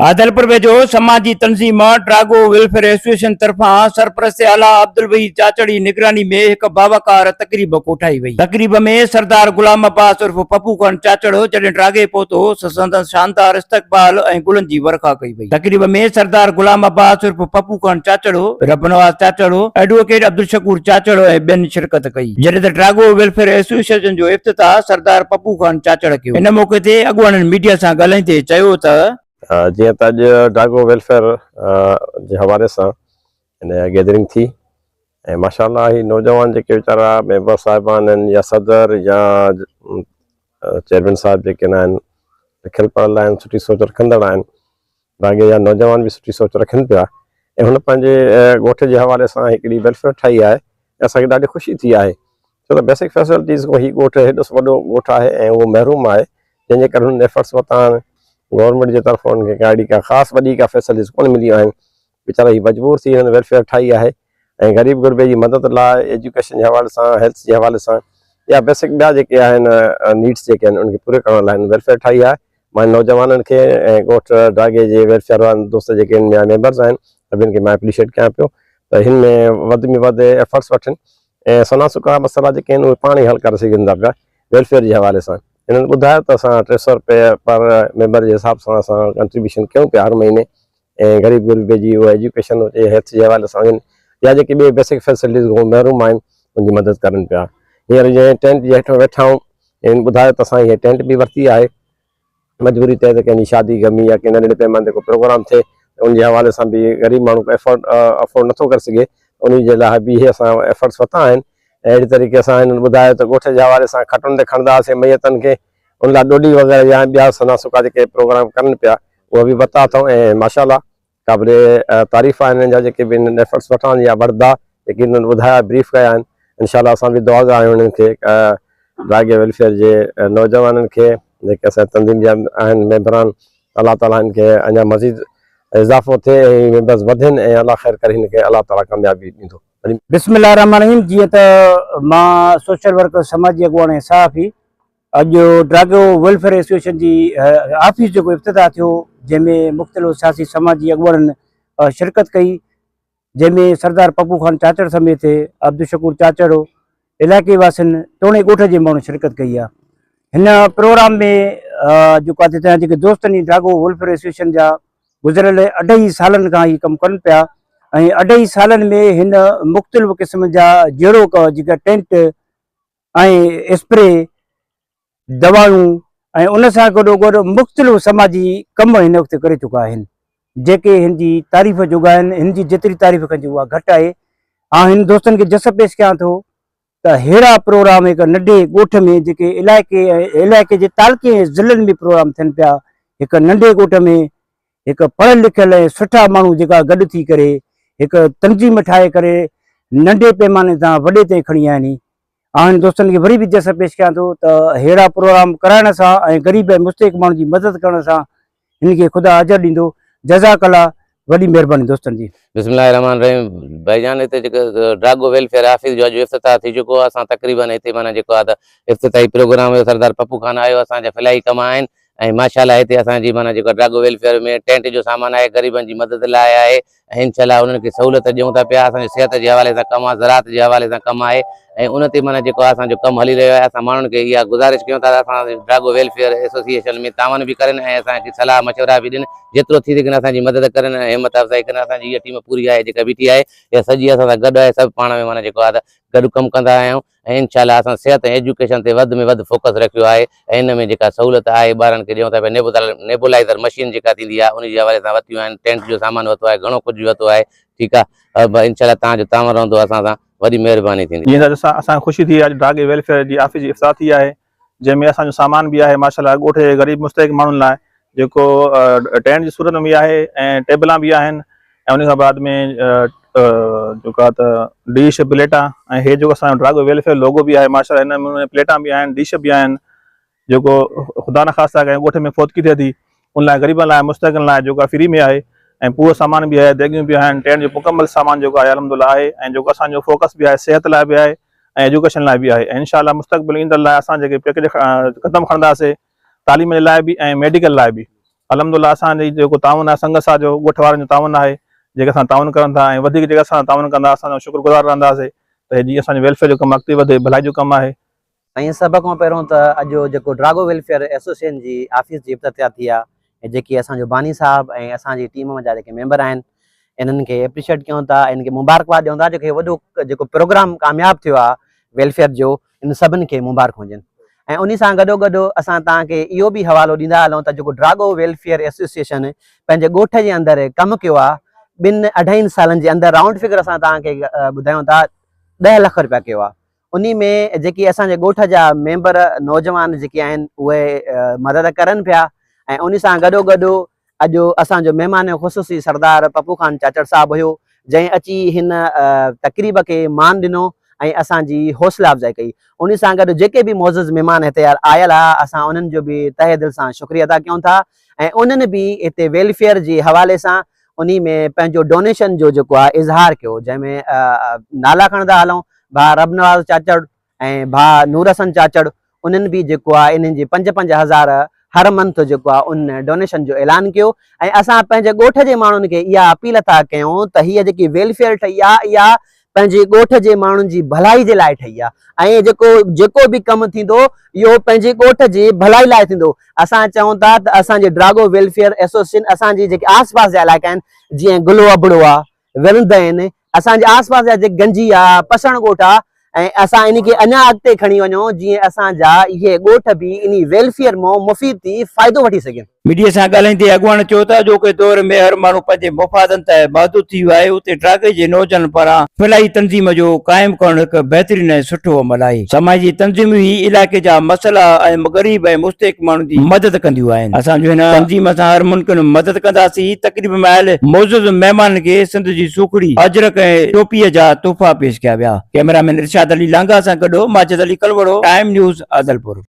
عادلپور ويجهو سماجي تنظيم ڊراگو ويلفيئر ايسوسيئيشن طرفان سرپرست اعليٰ عبدالوحيد چاچڙ جي نگراني ۾ هڪ باوقار تقريب ڪوٺائي وئي. تقريب ۾ سردار غلام عباس عرف پپو خان چاچڙ جڏهن ڊراگي پهتو ته سندس شاندار استقبال ۽ گلن جي ورکا ڪئي وئي. تقريب ۾ سردار غلام عباس عرف پپو خان چاچڙ، ربنواز چاچڙ، ايڊووڪيٽ عبدالشڪور چاچڙ ۽ ٻين شرڪت ڪئي. جڏهن ته ڊراگو ويلفيئر ايسوسيئيشن جو افتتاح سردار پپو خان چاچڙ ڪيو. ان موقعي تي اڳواڻن ميڊيا سان ڳالهائيندي چيو ته. جيئن ته اڄ ڊراگو ويلفيئر جي حوالي سان هن گيدرنگ ٿي ۽ ماشاء الله هي نوجوان جيڪي ويچارا ميمبر صاحبان آهن يا صدر يا چيئرمين صاحب جيڪي آهن لکيل پڙهيل آهن سٺي سوچ رکندڙ آهن باقي جا نوجوان به سٺي سوچ رکن پيا ۽ هن پنهنجي ڳوٺ جي حوالي سان هڪڙي ويلفيئر ٺاهي آهي ۽ اسان کي ڏاڍي خوشي ٿي آهي ڇو ته بيسڪ فيسلٽيز کان هي ڳوٺ هيڏو وڏو ڳوٺ آهي ۽ اهو محروم آهي جنهن جي ڪري هنن ايفرٽس ورتا آهن گورنمينٽ جي طرفان هن کي ڪا اهڙي ڪا خاص وڏي ڪا فيسلٽيز ڪونه مليون آهن ويچارا هي مجبور ٿي هنن ويلفيئر ٺاهي آهي ۽ غريب غربي جي مدد لاء ايجوڪيشن جي حوالي سان هيلٿ جي حوالي سان يا بيسڪ ٻيا جيڪي آهن نيڊس جيڪي آهن ان کي پوري ڪرڻ لاء هن ويلفيئر ٺاهي آهي مان نوجوانن کي ۽ ڳوٺ ڊاڳي جي ويلفيئر وارن دوست جيڪي هن ۾ ميمبرز آهن سڀني کي مان اپريشيٽ ڪيان پيو ته هن ۾ وڌ ۾ وڌ ايفرٽس وٺن ۽ سنا سڪا مسئلا جيڪي آهن اهي پاڻ ئي حل ڪري سگهن ٿا پيا ويلفيئر جي حوالي سان هنن ٻڌايو ته اسان 300 روپيه پر ميمبر جي حساب سان اسان ڪنٽريبيوشن ڪيون پيا هر مهيني ۽ غريب غربي جي اها ايجوڪيشن هجي هيلٿ جي حوالي سان هجن يا جيڪي ٻي بيسڪ فيسلٽيز کان محروم آهن ان جي مدد ڪرن پيا هينئر جنهن ٽينٽ جي هيٺان ويٺا آهيون هن ٻڌايو ته اسان هيء ٽينٽ به ورتي آهي. مجبوري تحت ڪنهن جي شادي غمي يا ڪنهن ننڍڙي پيماني تي ڪو پروگرام ٿئي ته ان جي حوالي سان به غريب ماڻهو افورڊ افورڊ نٿو ڪري سگهي ته انهي جي لاء به اهي اسان ايفرٽس ورتا آهن ۽ اهڙي طريقي سان هنن ٻڌايو ته ڳوٺ جي حوالي سان کٽن تي کڻندا هئاسين ميتن کي ان لاء ڏوڏي وغيره يا ٻيا سنا سڪا جيڪي پروگرام ڪرن پيا اهي به ورتا اٿئون ۽ ماشاء الله قابل تعريف آهن انهن جا جيڪي به انهن ايفرٽس وٺا آهن يا وردا جيڪي انهن ٻڌايا بريف ڪيا آهن انشاء الله اسان به دعا گا آهيون انهن کي راڳي ويلفيئر جي نوجوانن کي جيڪي اسان تنظيم جا آهن ميمبران الله تعالي هن کي اڃا مزيد اضافو ٿئي ۽ ميمبرز وڌن ۽ الله خير ڪري هن کي الله تعالي ڪاميابي ڏيندو. بسم الله الرحمٰن الرحيم جيئن ته مان سوشل ورڪر سماجي اڳواڻ ۽ صحافي اڄ ڊراگو ويلفيئر ايسوسيئيشن جي آفيس جيڪو افتتاح ٿيو جنهن ۾ مختلف سياسي سماجي اڳواڻن شرڪت ڪئي جنهن ۾ سردار پپو خان چاچڙ سميت عبدالشڪور چاچڙ علائقي واسين توڻي ڳوٺ جي ماڻهن شرڪت ڪئي آهي هن پروگرام ۾ جيڪو آهي تنهن جيڪي دوستن جي ڊراگو ويلفيئر ايسوسيئيشن جا گذريل اڍائي سالن کان هي ڪم ڪن پيا ۽ اڍائي سالن ۾ هن مختلف قسم جا جهڙوڪ جيڪا ٽينٽ ۽ اسپري، دوائون ۽ ان سان گڏوگڏ مختلف سماجي ڪم هن وقت ڪري چڪا آهن جيڪي هن جي تعريف جوڳا آهن هن جي جيتري تعريف ڪجي اها گهٽ آهي آئون هن دوستن کي جس پيش ڪيان ٿو ته ههڙا پروگرام هڪ ننڍي ڳوٺ ۾ جيڪي علائقي ۽ علائقي جي تعلقي ۽ ضلعن ۾ پروگرام ٿين پيا هڪ ننڍي ڳوٺ ۾ هڪ پڙهيل لکيل ۽ سٺا ماڻهو جيڪا گڏ ٿي ڪري هڪ تنظيم ٺاهي ڪري ننڍي پيماني تان وڏي تائين کڻي آيا آهن آئون دوستن کي وري به جس پيش ڪيان ٿو ته ههڙا پروگرام ڪرائڻ سان ۽ غريب ۽ مستحق ماڻهن جي مدد ڪرڻ سان هن کي خدا اجر ڏيندو جزاڪ الله وڏي مهرباني دوستن جي. بسم الله الرحمٰن الرحيم ڀائي جان هتي جيڪو ڊراگو ويلفيئر آفيس جو اڄ افتتاح ٿي چڪو آهي اسان تقريبن هتي معنيٰ جيڪو آهي ته افتتاحي پروگرام هيو سردار پپو خان آيو اسان جا فلاحي ڪم آهن ۽ ماشاء الله هتي اسان جي معنيٰ جيڪو ڊراگو ويلفيئر ۾ ٽينٽ جو سامان آهي غريبن جي مدد لاء آهي ۽ انشاء الله انهن کي سهولت ڏيون ٿا پيا اسان جو صحت جي حوالي سان ڪم آهي زراعت جي حوالي سان ڪم آهي ۽ ان تي معنيٰ جيڪو آهي اسان جو ڪم هلي رهيو آهي اسان ماڻهن کي اها گذارش ڪيون ٿا ته اسان ڊراگو ويلفيئر ايسوسيئيشن ۾ تعاون به ڪرين ۽ اسان کي صلاح مشورا به ڏين جيترو ٿي سگهن اسان جي مدد ڪرين ۽ همت افزائي ڪرين اسان جي اها ٽيم پوري آهي جيڪا بيٺي آهي اها سڄي اسان سان گڏ آهي سڀ پاڻ ۾ معنيٰ جيڪو آهي ته گڏ ڪم ڪندا آهيون ۽ انشاء الله اسان صحت ۽ ايجوڪيشن تي وڌ ۾ وڌ فوڪس رکيو آهي ۽ ان ۾ جيڪا سهولت آهي ٻارن کي ڏيون ٿا پيا نيبولائيزر مشين جيڪا ٿيندي آهي ان جي حوالي سان ورتيون آهن ٽينٽ جو سامان ورتو آهي گهڻو ڪجهه ورتو آهي ٺيڪ آهي انشاء الله توهان جو تعاون رهندو اسان سان وڏي مهرباني ٿيندي. جيئن ته اسان کي خوشي ٿي اڄ ڊاگ ويلفيئر جي آفيس جي افتتاح ٿي آهي جنهن ۾ اسان جو سامان به آهي ماشاء الله ڳوٺ جي غريب مستحق ماڻهن لاء جيڪو ٽينٽ جي صورت ۾ به آهي ۽ ٽيبلان به آهن ۽ ان کان بعد ۾ جيڪو آهي ته ڊش پليٽا ۽ هي جيڪو اسان جو ڊراگو ويلفيئر لوگو به آهي ماشاء الله هن ۾ پليٽا به آهن ڊش به آهن جيڪو خدا نخواسته ڪنهن ڳوٺ ۾ فوتگي ٿئي ٿي ان لاء غريبن لاء مستحقن لاء جيڪو آهي فري ۾ آهي ۽ پورو سامان به آهي ديڳيون به آهن ٽينٽ جو مڪمل سامان جيڪو آهي الحمد لله آهي ۽ جيڪو اسان جو فوڪس به آهي صحت لاء به آهي ۽ ايجوڪيشن لاء به آهي ۽ انشاء الله مستقبل ايندڙ لاء اسان جيڪي پيڪيج قدم کڻنداسي تعليم جي لاء به ۽ ميڊيڪل لاء به. الحمدلله اسان جي جيڪو تعاون آهي سنگت ساٿ جو ڳوٺ وارن جو تعاون آهي جيڪي اسان تعاون ڪرن ٿا ۽ وڌيڪ جيڪي اسان سان تعاون ڪندا اسان شڪر گذار رهنداسين ته جيئن اسان جو ويلفيئر جو ڪم اڳتي وڌي ڀلائي جو ڪم آهي. سائين سڀ کان پهريون ته اڄ جيڪو ڊراگو ويلفيئر ايسوسيئشن جي آفيس جي افتتاح ٿي آهي جيڪي اسان جو باني صاحب ۽ اسان جي ٽيم جا جيڪي ميمبر آهن انهن کي اپريشيئيٽ ڪيون ٿا انهن کي مبارڪباد ڏيون ٿا جيڪو هي وڏو جيڪو پروگرام ڪامياب ٿيو آهي ويلفيئر جو ان سڀن کي مبارڪ هجن ۽ انهي سان گڏو گڏ اسان توهان کي اهو به حوالو ڏيندا هلون ته جيڪو ڊراگو ويلفيئر ايسوسيئيشن پنهنجي ڳوٺ جي اندر ڪم ڪيو آهي ٻن اڍائين سالن جي اندر رائونڊ فگر اسان توهان کي ٻڌايون ٿا ڏهه لک روپيا ڪيو آهي انهي ۾ جيڪي اسان جي ڳوٺ جا ميمبر نوجوان جيڪي آهن اهي مدد ڪرن پيا ۽ انهي سان گڏو گڏ اڄ اسان جو مهمان خصوصي سردار پپو خان چاچڙ صاحب هيو جنهن اچي هن تقريب کي مان ڏنو ۽ اسان جي حوصله افزائي ڪئي انهي سان گڏ جيڪي به معزز مهمان هتي آيل ها اسان انهن جو به تهه دل سان شڪريه ادا ڪيون ٿا ۽ انهن به هتي ويلفيئر جي حوالي سان انهي ۾ پنهنجو ڊونيشن جو جيڪو آهي اظهار ڪيو جنهن ۾ نالا کڻندا هلون ڀاء ربنواز چاچڙ ۽ ڀاء نور حسن چاچڙ انهن به جيڪو آهي انهن جي پنج پنج هزار هر منٿ جيڪو آهي ان ڊونيشن جو اعلان ڪيو ۽ اسان پنهنجي ڳوٺ جي ماڻهن کي اها اپيل ٿا ڪيون ته هيء جيڪي ويلفيئر ٺهي آهي اها پنهنجي ڳوٺ جي ماڻهن جي ڀلائي جي لاء ٺهي آهي ۽ جيڪو جيڪو به ڪم ٿيندو اهو پنهنجي ڳوٺ جي ڀلائي لاء ٿيندو اسان چئون ٿا ته اسان جي ڊراگو ويلفيئر ايسوسيئيشن اسان جي جيڪي آس پاس جا علائقا آهن جيئن گلو ابڙو آهي ورند آهن اسان جي آس پاس جا جيڪي گنجي آهي پسڻ ڳوٺ آهي ۽ اسان ان کي اڃا اڳتي کڻي وڃون جيئن اسان جا اهي ڳوٺ به انهي ويلفيئر مان مفيد ٿي فائدو وٺي سگهن. ميڊيا سان ڳالهائيندي اڳواڻ چيو ته اڄوڪي دور ۾ هر ماڻهو پنهنجي مفادن تائين محدود ٿي ويو آهي اتي ڊراگي جي نوجوانن پاران فلاحي تنظيم جو قائم ڪرڻ هڪ بهترين ۽ سٺو عمل آهي سماجي تنظيمون ئي علائقي جا مسئلا ۽ غريب ۽ مستحق ماڻهن جي مدد ڪنديون آهن اسان جو هن تنظيم سان هر ممڪن مدد ڪنداسين تقريب ۾ آيل معزز مهمانن کي سنڌ جي سوکڙي اجرڪ ۽ ٽوپي جا تحفا پيش ڪيا ويا. ڪئميرا مين ارشاد علي لانگاهه سان گڏ ماجد علي ڪلوڙو، ٽائيم نيوز، عادلپور.